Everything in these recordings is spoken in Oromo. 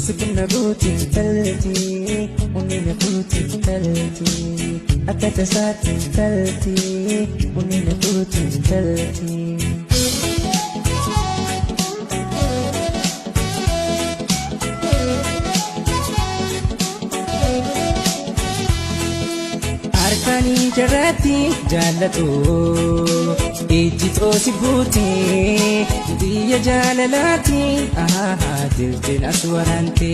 Sifinna guuti intalti, onnee na fuuti intalti. Akka tasaatti intalti, onnee na fuuti intalti. Harkaanii jarratti jaallatu ijji xoosi buute biyya jaalalaati dirteen as waraante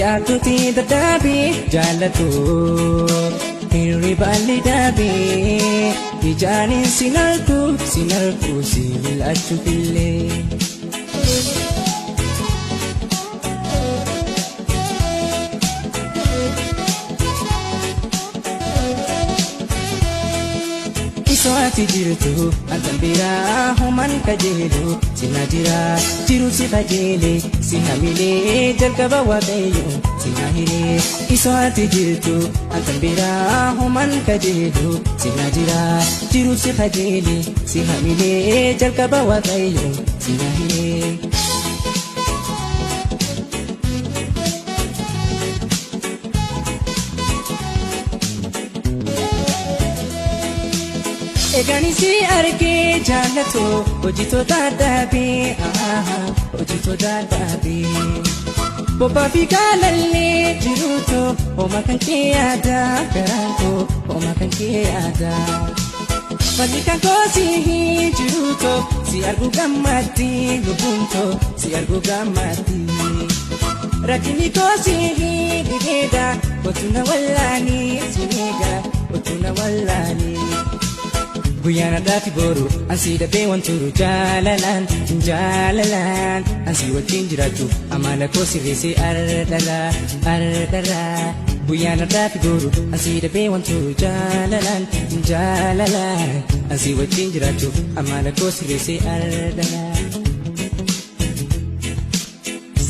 yaaddooti dadhaabe jaallatu hirribaalli dhaabe ijaanin sin argu sin argu si mil'achuuf illee. Isoo ati jirtu antan biraa homan kajeelu sina jira jiru si kajeele si hamilee jalqaba waaqayyo sina hiree. Isoo ati jirtu antan biraa homan kajeelu sina jira jiru si kajeele si hamilee jalqaba waaqayyo sina hiree. Egaan si argee jaallatu hojii dhaabee hojii dhaabee. Bobbaa fi gaalallee jiruutu hooma kan kee yaada garaan koo hooma kan kee yaada. Falli kan koo si jiruutu si argu gammatti lubbuun koo si argu gammatti. Rakkinni koo si dhibeedha kootu na wallaanii si eega kootu na wallaanii. Guyyaan addaati boru ansii dhabee wanturu jaalalaan jaalalaan ansii wajjin jiraachuuf amala koo sirreessee ardara ardara. Guyyaan addaati boru ansii dhabee wanturu jaalalaan jaalalaan ansii wajjin jiraachuuf amala koo sirreessee ardara.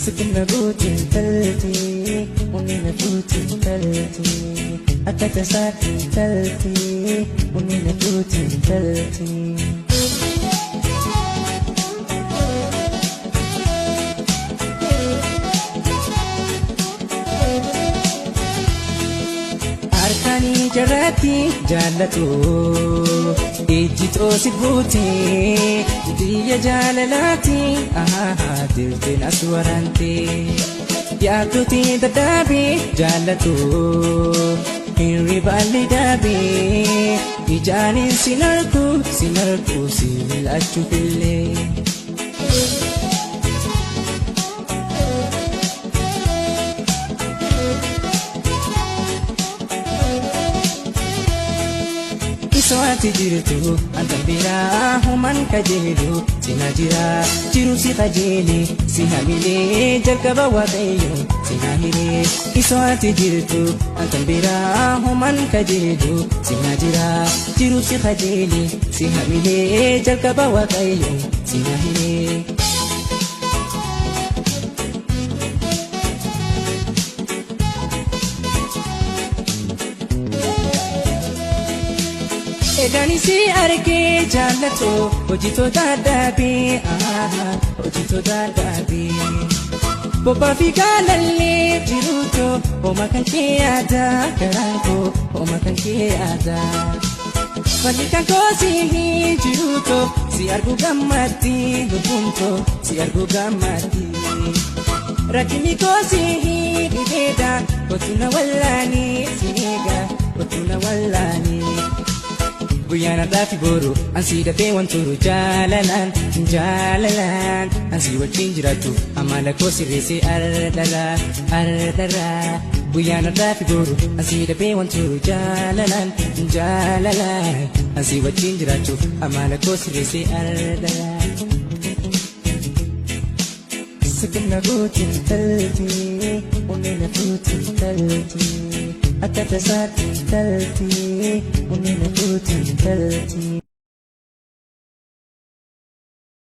Sifinna guuti intalti, onnee na fuuti intalti. Akka tasaatti intalti, onnee na fuuti intalti. Harkaanii jarratti jaallatu ijji xoosi buute biyya jaalalaati dirteen as waraante yaaddooti dadhaabe jaallatu hirribaalli dhaabe ijaanin sin argu sin argu si mil'achuuf illee. Isoo ati jirtu antan biraa homan kajeelu sina jira jiru si kajeele si hamilee jalqaba waaqayyo sina hiree. Isoo ati jirtu antan biraa homan kajeelu sina jira jiru si kajeele si hamilee jalqaba waaqayyo sina hiree. Egaan si argee jaallatu hojii dhaabee hojii dhaabee. Bobbaa fi gaalallee jiruutu hooma kan kee yaada garaan koo hooma kan kee yaada. Falli kan koo si jiruutu si argu gammatti lubbuun koo si argu gammatti. Rakkinni koo si dhibeedha kootu na wallaanii si eega kootu na wallaanii. Guyyaan addaati boru ansii dafee wanturu jaalalaan jaalalaan ansii wajjin jiraachuuf amala koo sirreessee ardara ardara. Guyyaan addaati boru ansii dafee wanturu jaalalaan jaalalaan ansii wajjin jiraachuuf amala koo sirreessee ardara. Sifinna guuti intalti, onnee na fuuti intalti. Akka tasaatti intalti, onnee na fuuti intalti.